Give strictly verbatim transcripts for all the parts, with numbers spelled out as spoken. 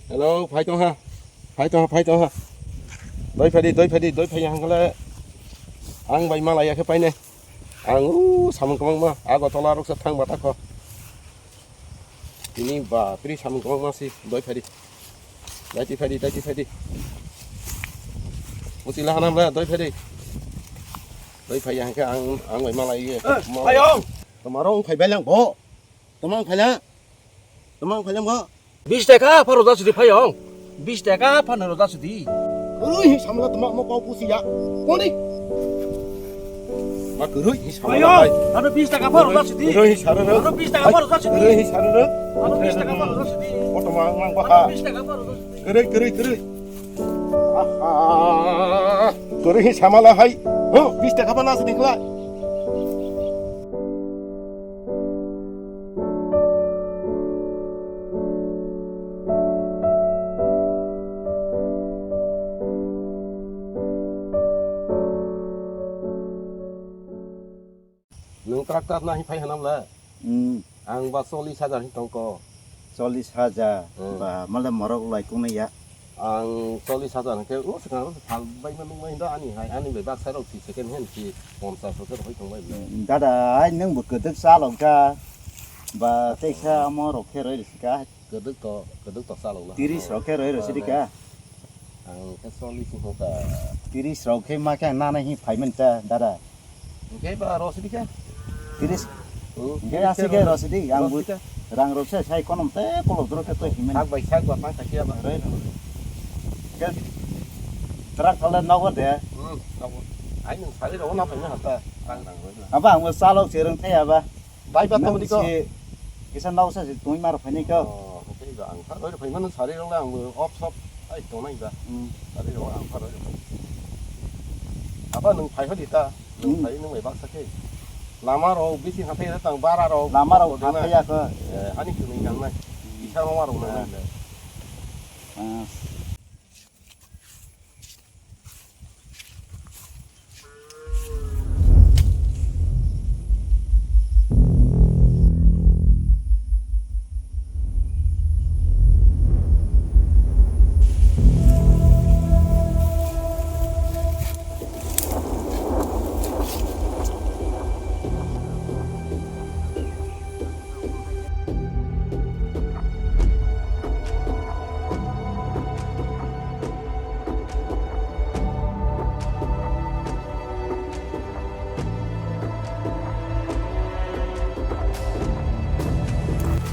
Hello, phai tong ha. Phai tong ha, phai tong ha. Doi phai di, doi phai di, doi phai ya hangkale. Ang bai mala ya khe paine. Ang u samung kwbangma, Agartala rok se thang bata kho. Tini ba, pri samung kwbangma si, doi phai di. Dai ti phai di, dai ti phai di. Musi la hanam la, doi phai di. Doi phai ya hangkhe ang, ang bai mala ye. Eh, mala. Ayong. Tomaro ang phai bai lang bo. Tomang phai lang. Tomang phai lang bo. Bis taka pharo da sudi phai ong. Bis taka phano da sudi. Kwrwi hi samla tma mo kok pusi ya. Koni? Ma kwrwi hi samla. Phai ong. Ano bis taka pharo da sudi. Kwrwi hi sara ro. Ano bis taka pharo da sudi. Kwrwi hi sara ro. Ano bis taka pharo da sudi. Oto ma mang ba. Ano bis taka pharo da sudi. Kwrwi, kwrwi, kwrwi. Aha. Kwrwi hi samla hai. Ho, bis taka ba na sudi kla. Nwng tractor nahwi phai hanam le? Hmm. Ang ba chollish hajar hin tongko. Chollish hajar? Hmm. Ba, male morok lai kungnai ya? Ang chollish hajar hwnkhe, o, swkang sal bai ma nung bai hinda ani hai, ani bai baksa rok si second hand si ponchas bosor hoi tong bai bwle. Dada, ai nwng bo kwdwk chalok ja. Ba, teisa omo rok khe roi rwsika. Kwdwk to, kwdwk to chalok na. Tiris rok khe roi rwsidi ka. Ang khe chollish wngkha. Tiris rok khe ma khe ang nana hi phaiman ta, dada. Hingke ba rosidi khe? Tiris. Oh, hingke tiris asike khe rosidi, ang bu rosidi khe. Rang rok se sai konom te kolok doro khe to himen. Sak bai sak ba pang sakya ba. Re. Ke. Trak thale nogo de. Hmm, nogo. Ai nung sari rok na phai na hata. Rang rang rok na. Aba ang bo chalok se rwng thai aba. Bai ba tong di ko. Kisa nok sa si twi mar phai ni ko. Oh, hingke ba ang sa roi phai mano sari rok le ang bo op sop ai tong nai ba. Hmm. Sari rok ang sa roi phai. Aba nung phai hodi ta. Nung phai nung bai baksa khe. Lama rok bisi hathai ra tang bara rok. Lama rok hathai ya kho. Eh, ani kwnwi nang nai. Isa roma rok nang nai. Ah.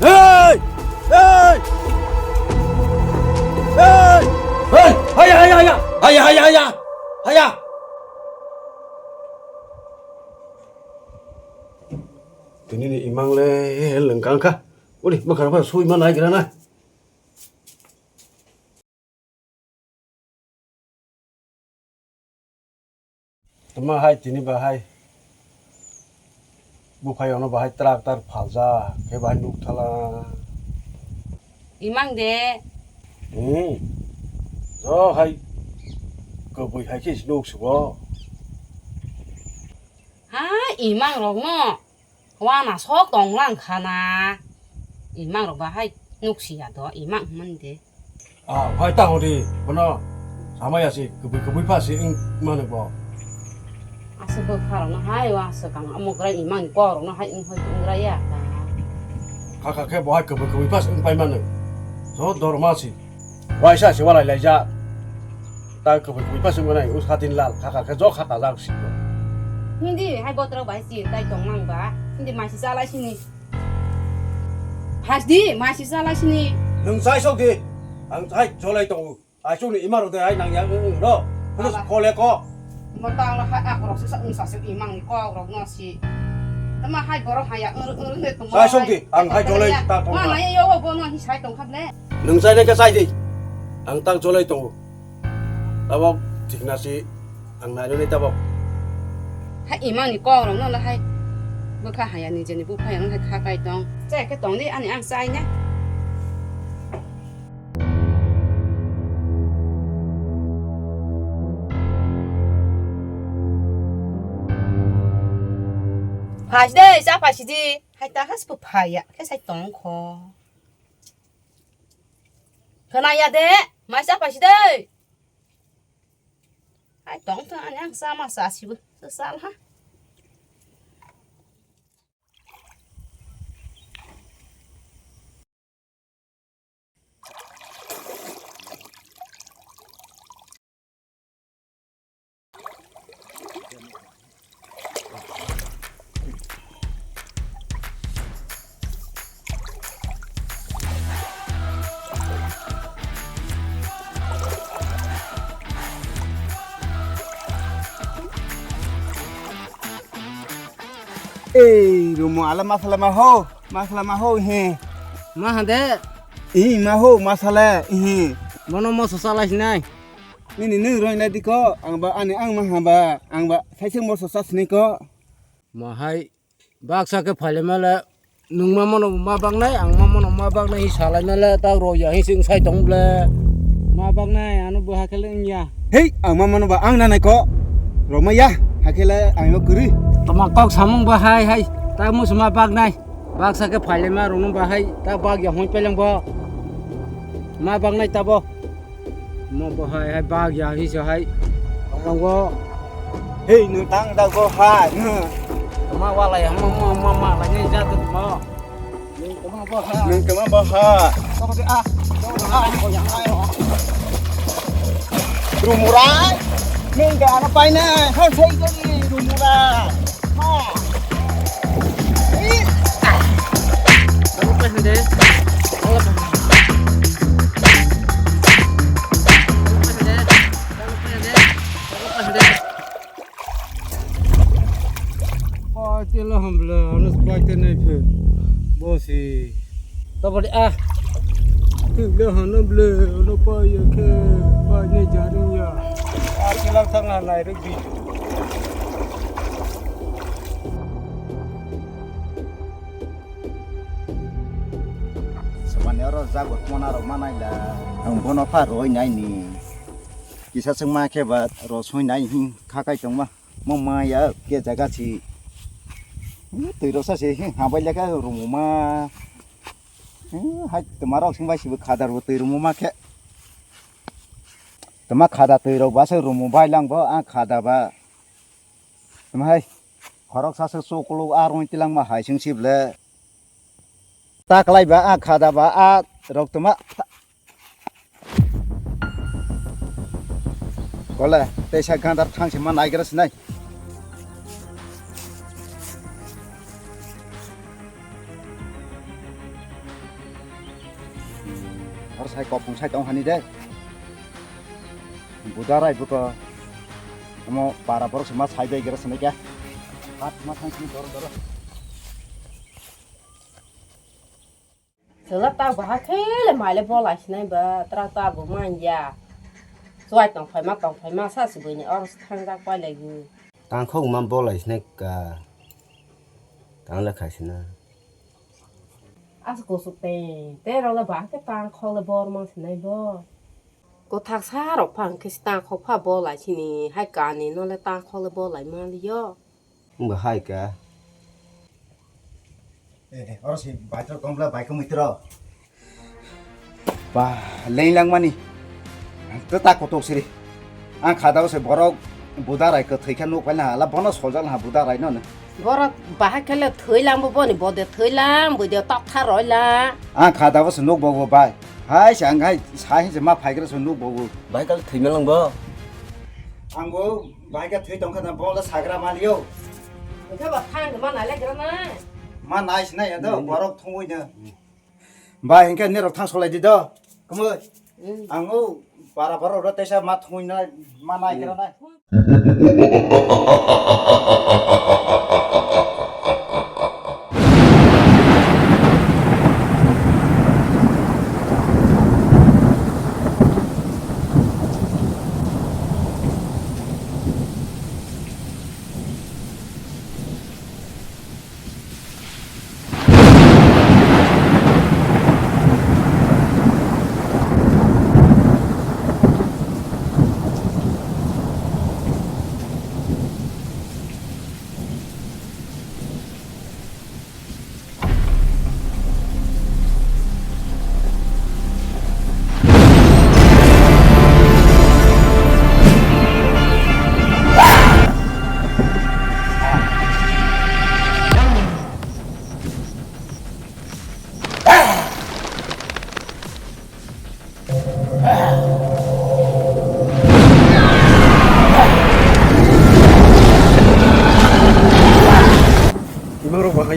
Hey! Hey! Hey! Hey! Haya, haya, haya! Haya, haya, haya! Haya! Tini ni imang le lengkang kha. Uli, bwkha rok sui ma nai gra na. Tama hai tini bahai. Buphai ono bahai trak tar phalja, khe bahai nuk thala. Imang de. Hmm. Jo hai. Kwbwi hai khe nuk sugo. Ha, imang rok no. Wana sok tong lang kha na. Imang rok bahai nuk si ya do, imang hwnmani de. Ah, hai ta hodi, bono samaya si, kwbwi kwbwi pha si wng mano bo. Aswk bwkha rok no hai, wa swkang amo grai imang ni kok rok no hai wng hoi wng gra ya ta. Kha kha khe bo hai kwbwi kwbwi pha si wng pai mano. So dorma si. Waisa se walai laijak. Ta kwbwi kwbwi pa swngo nai, o satin lal kha kha khe jok kha tajak siko. Hindi hai botrok bai chin tai tong mang ba. Hindi maisi chalai sini. Phas di, maisi chalai sini. Nwng chai sok di. Ang chai cholai tongo. Ai chukni ima rok de ai nang yang wng no. Puno kole ko. Mo tang lo hai akhorok se sa wng sa se imang ni kok rok no si. Tama hai borok hai ya wng wng de tong. Chai sok di, ang hai cholai ta tong. Ma nai yo bo no hi sai tong khap le. Nwng chainai khe chai di. Ang tak jolai tongo. Tabok thikna si ang nainani tabok. Hai imang ni kok rok no hai. Bwkha haya ni jeni buphai rok hai kha kai tong. Chai khe tong di ani ang chai na. Phai de, cha phai si di. Hai ta has buphai ya. Khe sai tong kho. Khna ya de, mai cha paisi de. Ai tong tong ani ang cha ma cha sibo. Cha sal ha. Ei, rumo ala masala ma ho, masala ma ho he. Ma hande? Ih, ma ho, masala, ih. Bono moso salai sinai. Nini nung roi na diko, ang ba ani ang ma ha ba, ang ba saising moso sa sinai ko. Ma hai, baksa khe phaile male, nung ma mono ma baknai, ang ma mono ma baknai, hi salai male, tak roi ya, hi sing sai tong ble. Ma baknai, ano bo hakhe le wng ya. Hei, ang ma mano ba ang nanai ko. Roma ya, hakhe le ang yo kwrwi. Tama kok samung ba hai hai. Ta musu ma baknai. Baksa khe phaile ma rung ba hai. Ta bak ya hoi peleng bo. Ma baknai ta bo. Mo bo hai hai bak ya hi so hai. Ang bo. Hei, nung tang da bo hai. Ma wala ya, ma ma ma ma la ni ja tu mo. Nung tama baha. Nung tama baha. Rumurai. Nung ga ana paina. Ha, sai ga ni rumurai. Ha. Ih. Kamu pas deh. Kamu pas deh. Kamu pas deh. Kamu pas deh. Pai tela hamble, anas pai tenai phe. Bosi. Tabadi ah. Tela hana ble, ano pai ya khe, pai ne jaring ya. Ati lang sang na nai ruk di. Samani oro jago tmana rok manai la. Ang bono pha roi nai ni. Kisa chwngma khe ba rosoi nai hing kha kai tongma. Mo ma ya ke jaga si. Twi rok sa se hing ha bai leka rumo ma. Hai tma rok sing bai si bo khadar bo twi rumo ma khe. Tma khada twi rok ba se rumo bai lang bo a khada ba. Tma hai khorok sa se chukulu a rung tilang ma hai sing si ble. Ta klai ba a khada ba a rok tma. Kole, teisa gandar thang se ma naigra sinai. Hor sai kopung sai tong hani de. Buda rai buto. Amo para borok se ma sai bai gra sinai kya. Hat ma thang sini dor dor. Chwla tak baha khe le mai le bo lai sinai ba, tra ta bo man ya. Chuai tong phai ma, tong phai ma sa si buini oro thangjak pai lai gu. Tang khok ma bo lai sinai ka. Tang le khai sina. As ko su te, te ro le ba ke tang khok le bor ma sinai bo. Ko thak sa rok phang khe tang khok pha bo lai sini, hai kani no le tang khok le bo lai ma li yo. Wngba hai ka. Eh, oro se baithok tong bwla baikhe muitro. Ba, leng langmani. Ang ta kotok siri. Ang khadao se borok buda rai kwthwi khe nuk paina hala bono soljak ha buda rai no. Borok bahai khe le thwi lang bo boni bode thwi lang bui de tok tha roi lang. Ang khadao se nuk bogo bai. Hai se ang hai sai se ma phaigra se nuk bogo. Bai kal thwi melang bo. Ang bo Bai khe thwi tong kha na, bo le sagra maliyo. Hwnkhe ba thang ma nai le gra na. Ma nai sinai ya do, hmm, borok thungwi no. Bai hwnkhe nirok thang solai di do. Kamo. Hmm. Ang o para borok ro tesa ma thungwi na, ma nai gra na.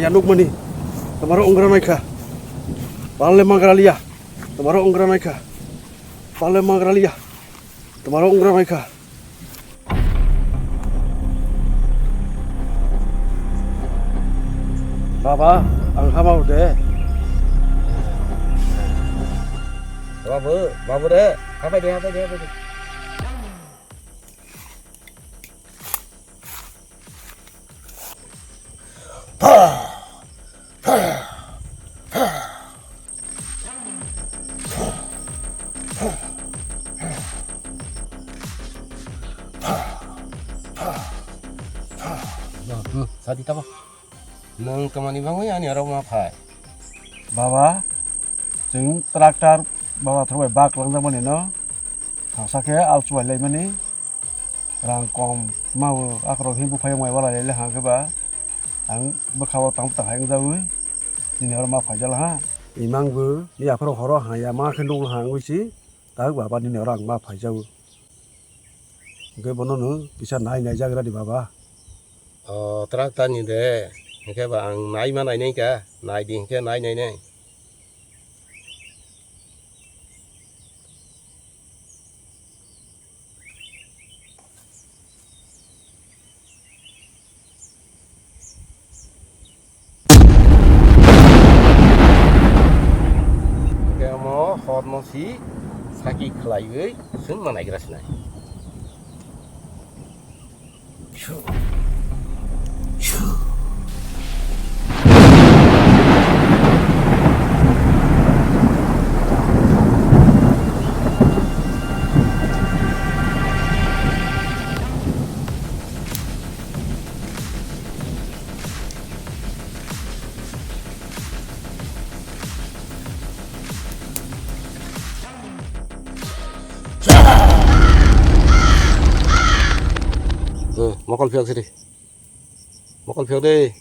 Nukmani, tomaro wngra naikha. Palle mangra liya, tomaro wngra naikha. Palle mangra liya, tomaro wngra naikha. Baba, ang hama ude. Babu, babu de, hapai de, hapai de, hapai de. Sadi tamo. Nwng tamani bagwi ani oro ma phai? Baba, chwng tractor baba thwrwng bai bak langjakmani no thangsa khe alchu bai laimani rang kom ma o akhorok himbu phai wng bai wala le hang khe ba ang bwkha o tang tang hai wng jawi nini oro ma phaijala ha. Imang bo ni aphuru horo haya ma khe nukla ha wngwi si tak baba nini oro ang ma phaijago. Hwnkhe bono no kisa nai nai jagra di baba. O tractor ni de, hwnkhe ba ang nai ma nai nai kha, nai di hwnkhe nai nai nai. Hwnkhe omo hor no si saki khwlaiwi swng ma naigra sinai. Hmm, mokol phiyok sidi. Mokol phiyok de.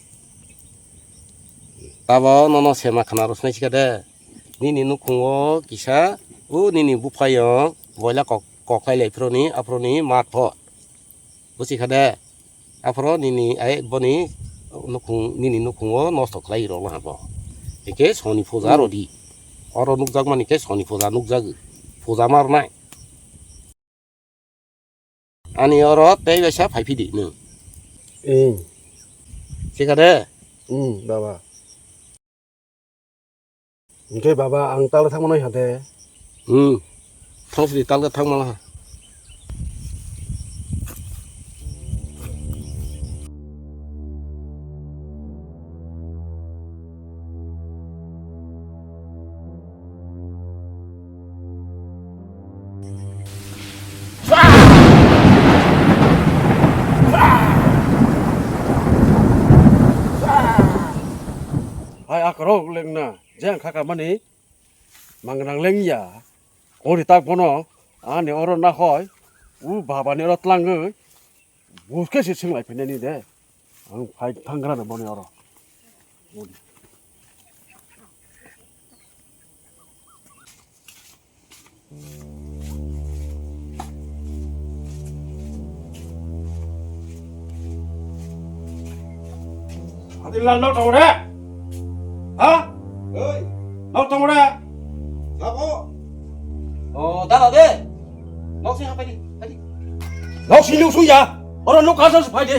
Tabo nono sema khana rw sinai sikha de. Nini nukhungo kisa, o nini buphayong boila kok, koklai lai phironi, aphironi mat pho. Busi kha de. Aphoro nini ai boni nukhung, nini nukhungo nosto khlai rok laha bo. Hike soni puja rodi. Oro nukjakmani khe soni puja nukjagwi. Puja ma rwnai. Ani oro tei waisa phai phidi nwng. Ing. Sikha de? Hmm, baba. Hwnkhe baba, ang tal thangmano hai de. Hmm. Thang sidi tal thangmano ha. Hai akorok lengna, jeng kha kamani mangnang lengya, kori tak bono, ani oro na hoi, u baba ni oro tlangwi, buske si singlai phinani de, ang phai thangra na boni oro. Adila nok tongo de? Ha? Oi. Nok tongo de? Sabo. O, dala de. Nok si hapai di, hapai di. Nok si lu suya. Oro nok kasa su phai de.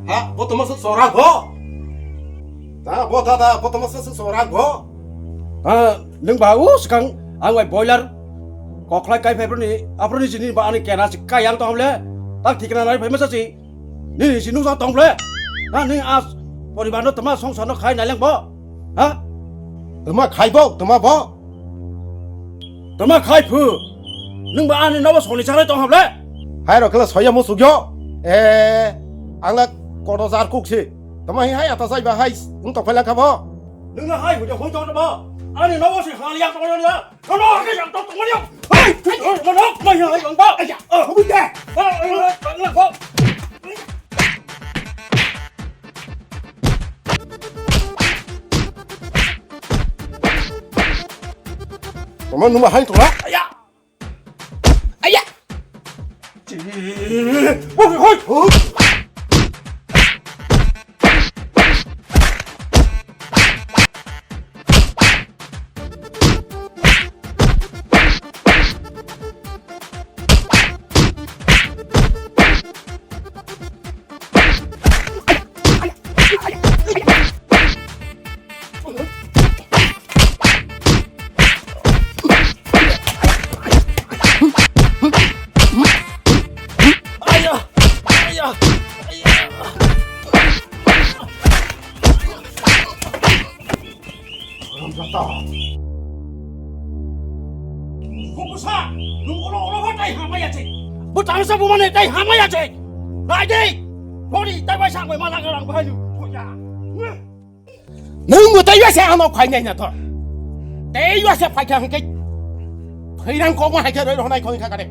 Ha, bo toma sok sora go. Ta, bo ta, ta, bo toma sok sora go. Ha, nwng ba u swkang ang bai boiler koklai kai phai ni, aphuru ni jini ba ani kena si kai ang tong le. Ta thikna nai phai masa si. Ni si nung sa tong le. Na ni as poribar no toma song sa no khai nai leng bo. Ha? Toma khai bo, toma bo. Tama khai phu. Nwng ba ani nobo soni chanai tong hable? Hai rok kela soya musuk yo. E, ang la koto jar kuk si. Tama hi hai ata jai ba hai wng tong phai lang kha bo. Nwng la hai huja hoi tong ba. Ani nobo si hali yang tong ya. Kono ke yang tong tong ya. Hai, hai, hai, mano, mai hai bang ba. Aya, oh, hubung de. Ah, ah, ah, ah, ah. Tama numa hai tong la. Aya. Aya. Hoi, hoi. Kukusa, nung ulo ulo bo tai hamaya se. Bo tangsa bo mane tai hamaya se. Rai dei. Bori tai bai sang bai mala garang bai nu. Nung bo tai ya se ano khai nai na to. Tai ya se phai kha hingke. Khairang kok ma hai khe roi ronai khoi kha kare.